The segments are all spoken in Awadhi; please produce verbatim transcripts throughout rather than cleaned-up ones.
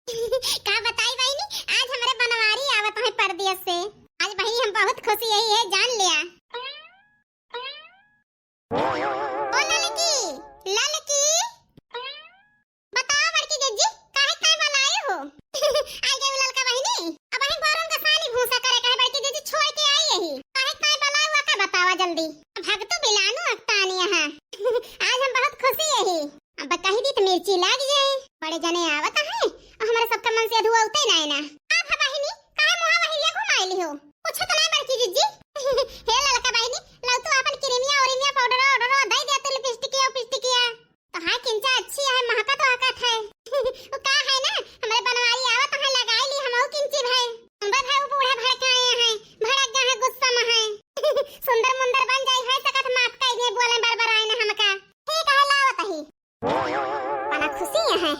का बताई बहिनी, आज हमरे बनवारी आवत है परदेस से। आज बहिनी हम बहुत खुसी यही है, जान लिया। ओ ललकी, ललकी, बताओ बड़की जिज्जी, काहे काहे बलाए हो? आई गई ललका बहिनी, अब हम गोरन का सानी भूसा करे काहे बड़की जिज्जी छोड़ के आई यही। काहे काहे बलाए हुआ का बतावा जल्दी। भगतू बिलानू अक्तानी यहाँ। आज हम बहुत खुसी यही। अब कही दी तो मिर्ची लाग जाए। बड़े जने आवत हैं और हमारे सबका मन से अधुआ उतई ना है ना। आप है बहिनी, काहे मुहा वहिरिया घुमाई ली हो? कुछ तो नहीं बड़की जिज्जी। हे ललका बहिनी, लव तू अपन क्रीमिया ओरिमिया पाउडर ऑर्डर दे दे तू लिपस्टिकिया ओपिस्टिकिया। तो हाँ किंचा अच्छी है, महका तो हकत है। वो का है ना, हमारे बनवारी आवत है लगाई ली हम किंची भाई। हम भाई वो बूढ़ा भड़काए हैं, भड़क गए हैं गुस्सा में है। सुंदर मुंदर बन जाई है सकत माफ कर दे बोले बरबर आए ना हमका। ठीक है लावत ही। पना खुसी है।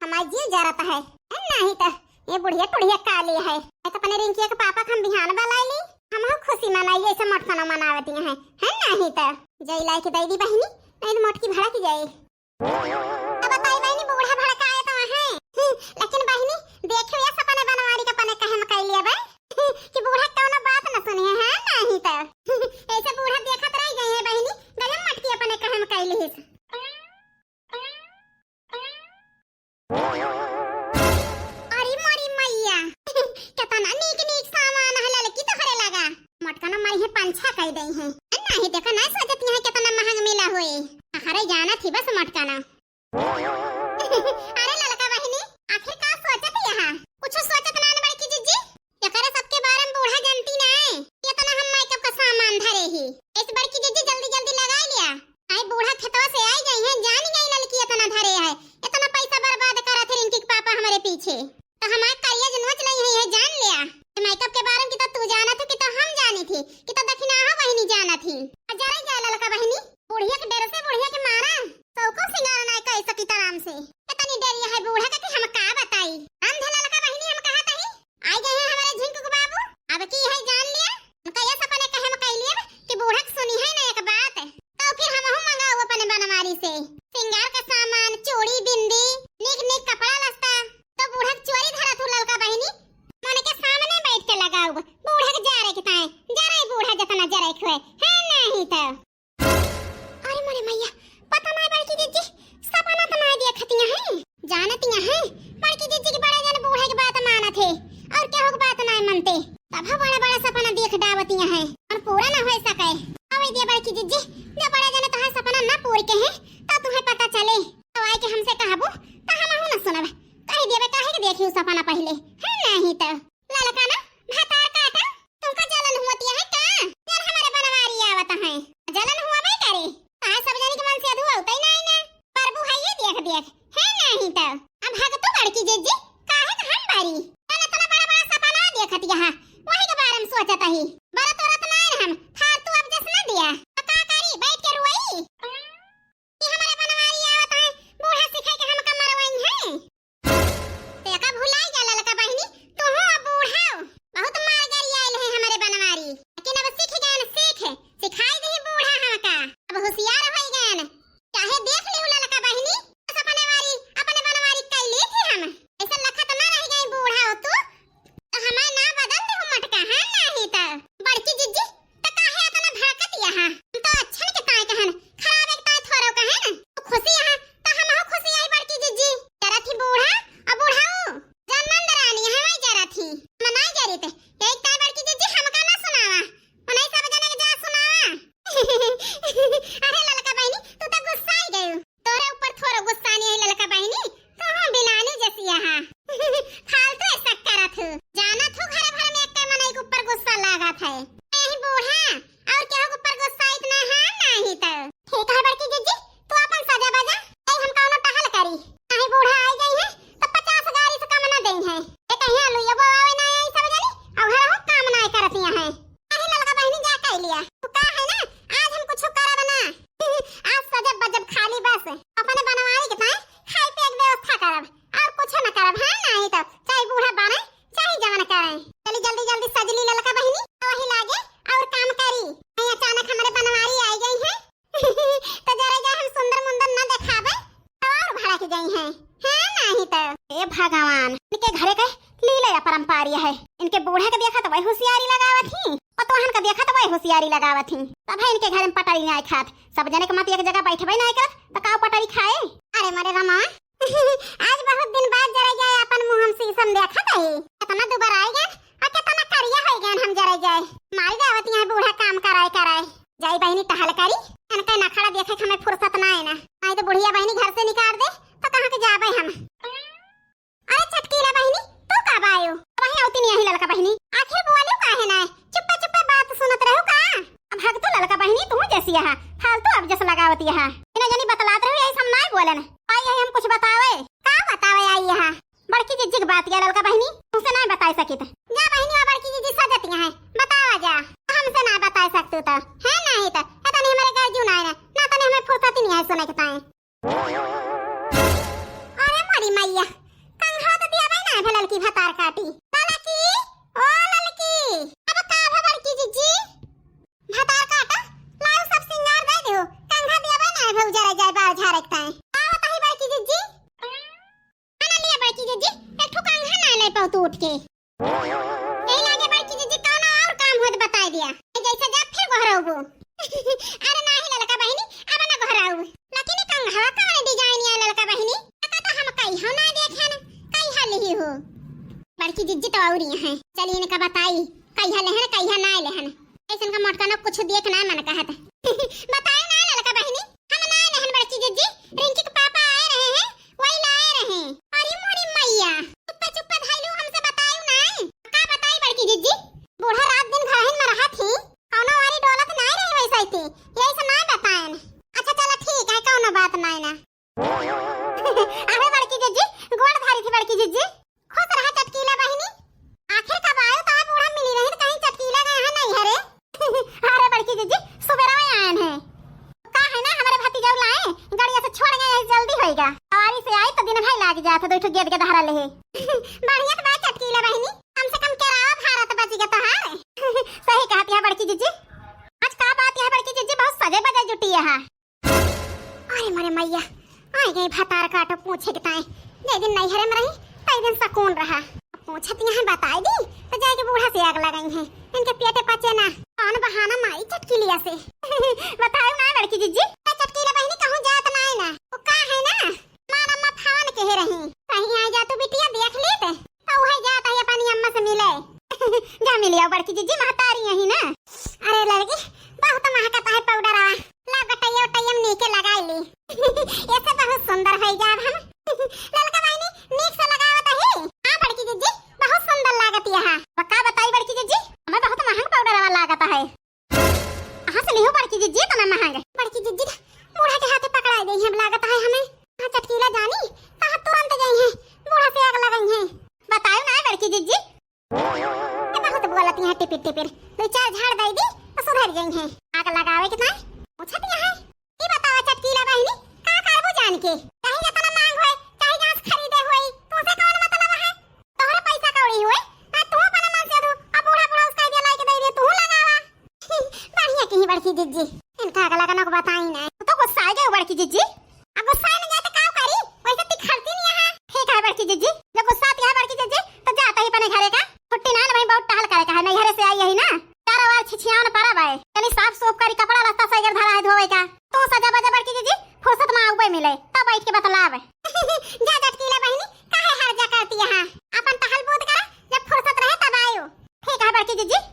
हमार जीव जरत है, है नाही त ये बुढ़िया टुढ़िया काली है। है त अपने रिंकिया के पापा के हम बिहान बलाई ली, हम हो खुसी मनाई जैसे मटकनो मनावती हैं, है नाही त जय लाई के दई दी बहिनी, नहीं त मोटकी भड़क जाए। अब बताई बहिनी बूढ़ा भड़काए तो है, लेकिन बहिनी देखियो ये सपने बनवारी के अपने कहे में कैली अब कि बूढ़ा कौनो बात न सुनी है, है नाही त ऐसे बूढ़ा देखत रह गई है बहिनी, गजब मटकी अपने कहे में कैली है। अरे मोरी मैया, केतना नीक नीक सामान है ललकी तोहरे लगा। मटकनो मरी है पंछा कई दई है। नाही देखा ना सोचत यहाँ केतना महंग मिला होए। अरे जाना थी बस मटकनो। अरे ललका बहिनी, आखिर का सोचत यहाँ? कुछ सोचत ना न बड़की जिज्जी? एकरे सबके बारे में बूढ़ा जानती ना है। इतना हम मेकअप का सामान धरे ही। इस बड़की जिज्जी जल्दी जल्दी लगाई लिया। आई बूढ़ा खेतवा से आई गई है, जान गई ललकी इतना धरे है, इतना पैसा बर्बाद करत है रिंकी के पापा हमारे पीछे। तो हमार करिया जो नोच लई है, ये जान लिया। तो मेकअप के बारे में कि तो तू जानत हो कि तो हम जानी थी कि तो दखिनाहा बहिनी जानत ही। आ जरा जा ललका बहिनी, बुढ़िया के डर से बुढ़िया के मारा, तो को सिंगार ना कर सकी आराम से। इतनी डरिया है बूढ़ा का कि हम का बताई। हम धे ललका बहिनी हम कहा तही, आई गए हैं हमारे झिंकू के बाबू। अब की है जान लिया, उनका ये सपने कहे में कह लिया कि बूढ़ा के सुनी है ना एक बात। तो फिर हम हूँ मंगाओ अपने बनवारी से सिंगार का सामान, चूड़ी, बिंदी, नीक नीक कपड़ा लस्ता। तो बूढ़ा के चोरी धरा थू ललका बहिनी, मन के सामने बैठ के लगाओ। बूढ़ा के जरे के ताए, जरे बूढ़ा जितना जरे के हुए, है नहीं तो। अरे मोरे मैया, पता नहीं बड़की जिज्जी, सपना तो नहीं देखतिया है, जानतिया है, बड़की जिज्जी के बड़े जन बूढ़े के बात मानत है, और केहू के बात नहीं मानते, तब बड़ा बड़ा सपना देख डावतिया है, और पूरा ना हो सके। अवे दिया बड़की जिज्जी, जब बड़े जने तोहार सपना ना पूर के है, तब तुम्हें पता चले, तो आए के हमसे कहबू, तो हम न सुनब, कह देबे काहे के देखी उ सपना पहले, है नहीं तो। ललका ना, भतार काटा, तुमका जलन हुआ तिया है का? जन हमारे बनवारी आवत है। जलन हुआ बे करे। काहे सब जनी के मन से अधुआ उतई ना आई ना? प्रभु है ये देख देख। है नहीं तो। अब भगतू बड़की जिज्जी, काहे के हम बारी? तने इतना बड़ा बड़ा सपना देखत यहाँ। वही के बारे में सोचत ही। बरत उरत ना हम। फालतू अब जस ना दिया। तो का करी? बैठ के रोई? कि हमारे बनवारी आवत है। बूढ़ा सिखाई के हमका मरवाई है। तेका भुलाई जा ललका बहिनी, तू हो अब बूढ़ा हो। बहुत मार गरियाइल है हमरे बनवारी, लेकिन अब सीख गए न सीख, सिखाई दही बूढ़ा हमका। अब होशियार हो गए न, चाहे देख लिहु ललका बहिनी, बस अपने वारी, अपने बनवारी कैले थी हम। ऐसा लखत ना रह गई बूढ़ा हो तू, तो हमार नाम बदल दे मटका, हाँ नाही तो। बड़की जिज्जी, तो काहे इतना भड़कत यहाँ? हम तो अच्छन के ताए कहन, खराब एक ताए थोरो कहन। तू खुशी यहाँ, तो हम हो खुशी आई बड़की जिज्जी। जरा थी बूढ़ा, अब बूढ़ाऊ। जन नंद रानी है वही जरा थी। मनाई जरी ते। एक ताए बड़की जिज्जी हमका ना सुनावा। उन्हें सब जने के जा सुनावा। अरे ललका बहिनी, तू तो गुस्सा ही गयू। तोरे ऊपर थोरो गुस्सा नहीं है ललका बहिनी, तो हम बिलानी जैसी यहाँ। फालतू ऐसा करत हूँ। जानत हूँ घर भर में एक मनई के ऊपर गुस्सा लागत है। यही बूढ़ा और केहू के ऊपर गुस्सा इतना है नहीं तो। ठीक है बड़की जिज्जी, तू अपन सजा बजा, ए हम कौनो टहल करी। नहीं बूढ़ा आई गई है तो पचास गाड़ी से कम ना देई है। ए कहीं आलू ये बोआवे ना आई सब जनी, और घर हो काम ना करतिया है। अरे ललका बहिनी जा कह लिया। तू का है ना, आज हम कुछ करब ना। आज सजब बजब खाली बस। अपने बनवारी के ताए खाए पिए के व्यवस्था करब। और कुछ न करब, हाँ नहीं तो चाहे बूढ़ा बने, चाहे जवन करे। चली जल्दी जल्दी सजली ललका बहिनी, तो वही लागे और काम करी। नहीं अचानक हमारे बनवारी आई गई है। तो जरा जा हम सुंदर मुंदर न देखाबे, तो और भड़क गई है। हाँ नहीं तो। ए भगवान, इनके घरे के लीला अपरंपार है। इनके बूढ़ा के देखा त वही होशियारी लगावत ही, पतोहन के देखा त वही होशियारी लगावत ही। तब है इनके घर में पटरी नाहीं खात। सब जने के मत एक जगह बैठबे नाहीं करत, त का पटरी खाए? अरे मोरे रमा, आज बहुत दिन बाद जरा जाए अपन मुँह हम शीशम देखत ही। कितना दुबराई गए और कितना करिया हो गए हम जरा जाए। मारी जावत यहाँ बूढ़ा काम कराए कराए। जाई बहिनी टहल करी, इनका नखड़ा देखे के हमें फुर्सत नाहीं ना। नाहीं त बुढ़िया बहिनी घर से निकाल दे, त कहाँ के जाबे हम? अरे चटकीला बहिनी, तू कब आयो? वही आवती नहीं आई ललका बहिनी। आखिर बोलियो काहे ना? चुप्पे चुप्पे बात सुनत रहू का? अब हग तो ललका बहिनी, तू जैसी यहाँ फालतू अब जस लगावत यहाँ। इन्हें जनी बतलात रहू, यही सब नाहीं बोलन। आई है हम कुछ बतावे। का बतावे आई यहाँ? बड़की जिज्जी की बात या ललका बहिनी, तुमसे नाहीं बताई सकित। जा बहिनी, वहाँ बड़की जिज्जी सजत यहाँ है, बतावा जा। हमसे नाहीं बताई सकतू त, है नाहीं त, इतनी हमारे गरजू नाहीं ना, ना तनी हमें फुर्सत ही नहीं है सुने के ताई। अरे मोरी मैया, कंघा तो दिया भाई ना भे ललकी भतार काटी। ललकी, ओ ललकी, अब का भे बड़की जिज्जी? भतार काटा, लाओ सब सिंगार दे दो, कंघा दिया भाई ना भे उजर जाए बाल झारे के ताई। आओ ताई बड़की जिज्जी। खाना लिया बड़की जिज्जी, एक ठो कंघा ना ले पाऊ तू उठ के। यही लागे बड़की जिज्जी कौनो और काम होत बताई दिया। ए जैसे जा फिर गोहराउबू। अरे नाही ललका बहिनी, अब ना गोहराउब। लेकिन ई कंघवा कौन डिजाइन या ललका बहिनी? एका तो हम कहियो ना देखेन, कहिया लिही हो। बड़की जिज्जी तो और ही हैं। चली इनका बताई, कहिया लेहन, कहिया ना लेहन। ऐसन का मोटका ना कुछ देख ना मन कहत। बताई ना ललका बहिनी, हम ना लेहन बड़की जिज्जी, रिंकी के पापा आए रहे हैं, वही लाए रहे। अरे मोरी मैया, चुप्पे चुप्पे धइलू, हमसे बतायू नाय। का बताई बड़की जिज्जी? बूढ़ा रात दिन घरहिन में रहत ही, कौनो वारी डोलत नाय रही वैसे थी, यही से नाय बतायन। अच्छा चला ठीक है, कौनो बात नाय ना। अरे बड़की जिज्जी, गोड़ धारी थी बड़की जिज्जी। खुश रहा चटकीला बहिनी। आखिर कब आयो तो बूढ़ा मिली रही, कहीं चटकीला गए हैं नहीं हरे। अरे बड़की जिज्जी, सुबेरा में आयन है। का है ना, हमारे भतीजा लाए, गड़िया से छोड़ गए, जल्दी होएगा। सवारी से आई तो दिन भाई लाग जात है, दो ठो गेद के धारा ले। बढ़िया तो बात चटकीला बहिनी, कम से कम केरावा भारत बच गया तोहार। सही कहत है बड़की जिज्जी। आज का बात है बड़की जिज्जी, बहुत सजे बजे जुटी है। अरे मरे मैया, आई गई भतार काटो पूछे के ताई। जे दिन नैहरे में रही, तई दिन सकून रहा। पूछत यहाँ बताई दी, तो जाके बूढ़ा से आग लगाई है। इनके पेटे पचे ना, कौन बहाना मारी चटकीलिया से। बताओ ना बड़की जिज्जी। ए चटकीला बहिनी कहूँ जात ना है ना, वो का है ना, मार अम्मा फोन कहे रही, कहीं आ जा तू बिटिया देख लेते। तो वही जात है अपनी अम्मा से मिले। जा मिल आओ बड़की जिज्जी, महतारी यही ना। अरे लड़की, बहुत महकता है पाउडरवा। ला गटैया उटैया में नीके लगाई ली। ऐसे बहुत सुंदर है जाब हम। ललका बहिनी, नीक से लगावत है। हाँ बड़की जिज्जी, बहुत सुंदर लागत है। का बताई बड़की जिज्जी, हमें बहुत महंग पाउडरवा लागत है। कहाँ से लिहो बड़की जिज्जी इतना महंग? बड़की जिज्जी, बूढ़ा के हाथे पकड़ाई गई है, लागत है हमें। हाँ चटकीला जानी, कहाँ तुरंत गई है, बूढ़ा से आग लगाई है। बताओ ना बड़की जिज्जी। ये बहुत बोलती है टिपिर टिपिर, दो चार झाड़ दे दी तो सुधर गई है। आग लगावे कितना पूछत है। ये बतावा चटकीला बहिनी, का करबू जान के? चाहे जितना मांग होए, चाहे घास खरीदे होई, तुमसे कौन मतलब है? तोहरे पैसा कौड़ी हुए, आ तू अपने मन से दू, अब बूढ़ा बूढ़ा उसका दिया लाई के दे दे, तू लगावा। बढ़िया कही बड़की जिज्जी, इनका अगला का नक बताई ना। तू तो गुस्सा आ गया बड़की जिज्जी। अब गुस्सा नहीं जाते का करी, वैसे ती खलती नहीं है। ठीक है बड़की जिज्जी, जब गुस्सा आती है बड़की जिज्जी, तो जाता ही अपने घरे का। छुट्टी ना, ना भाई बहुत टहल करे का है, नहीं घरे से आई यही ना। चारों ओर छिछियान पड़ा बाय, चली साफ सूफ करी, कपड़ा लत्ता सही कर धरा है धोवे का। तू सजा बजा बड़की जिज्जी, फुर्सत में आउबे मिले, तब बैठ के बतलावे। जा चटकीला बहिनी, काहे हर जा करती है? अपन टहल बूत करा, जब फुर्सत रहे तब आयो। ठीक है बड़की जिज्जी।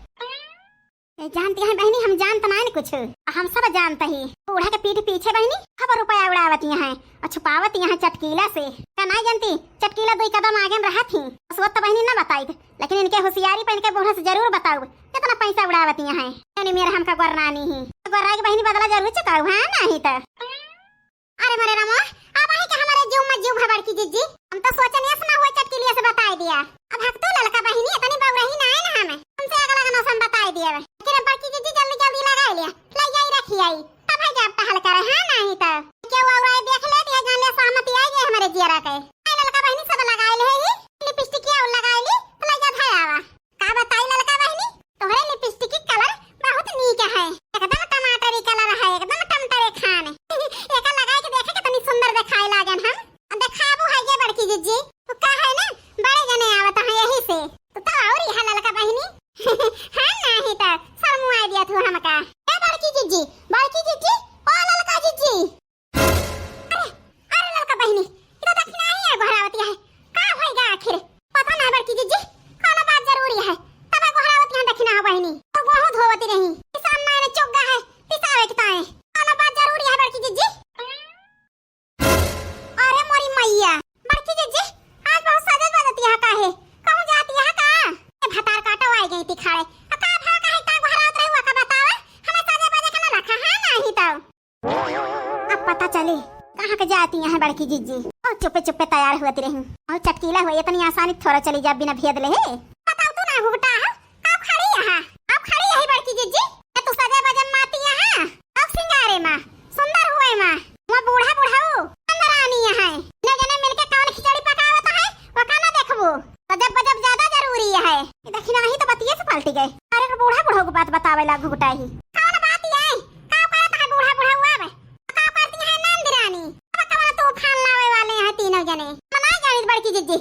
ए, जानती है बहिनी, हम जानत नाय न कुछ, हम सब जानत ही। बूढ़ा के पीठ पीछे बहिनी खबर रुपया उड़ावत यहाँ और छुपावत यहाँ चटकीला से। का नाय जानती, चटकीला दुई कदम आगे में रहत ही। बस वो तो बहिनी न बताई, लेकिन इनके होशियारी पर इनके बूढ़ा से जरूर बताऊ, कितना पैसा उड़ावत यहाँ है। यानी मेरा हमका गोरनानी ही, गोरनाई के बहिनी बदला जरूर चुकाऊ, हाँ नहीं तो। अरे मरे रामो, अब आई के हमारे जीव में जीव है बड़की जिज्जी। हम तो सोचन यस ना हुए चटकीलिया से बताई दिया। अब हक तो ललका बहिनी इतनी बउरही ना है ना हमें। हमसे अगला गनो से हम बताई दिया बे। लेकिन अब बड़की जिज्जी जल्दी जल्दी लगाई लिया। ले जाई रखी आई। तब है जब टहल करे, हाँ नहीं तो। क्यों और आई देख ले दिया जान ले सहमति आई गई हमारे जियरा के। आई ललका बहिनी सब लगाई ले ही। लिपस्टिक या लगाई ली, तो ले जा धाय आवा। का बताई ललका बहिनी, तोहरे लिपस्टिक के कलर बहुत नीक है, एकदम टमाटरी कलर है, एकदम टमाटरे खान। एका लगाई के देखे कितनी सुंदर दिखाई लागन हम। अब देखाबू है ये बड़की जिज्जी, तो का है बड़की जिज्जी, और चुप्पे चुप्पे तैयार हुआ रही। और चटकीला हुआ, इतनी आसानी थोड़ा चली जा बिना भेद ले। बताओ तू ना घुघटा है, काउ खड़ी यहाँ, काउ खड़ी यही बड़की जिज्जी? ये तू सजे बजे माती यहाँ, अब सिंगारे माँ, सुंदर हुए माँ, वो बूढ़ा बुढ़ाऊ अंदर आनी यहाँ। तीनों जने मिलके कौन खिचड़ी पकावत है, वो का ना देखबू? गजब गजब ज्यादा जरूरी है। ये देखी ना, ही तो बतिये से पलटी गए। अरे बूढ़ा बुढ़ाऊ की बात बतावे ला घुघटा ही। कौन बात ये? का करत है बूढ़ा बुढ़ाऊ अब? का करती है नंद रानी? अब कौन तूफान लावे वाले हैं तीनों जने? हम ना जानित बड़की जिज्जी,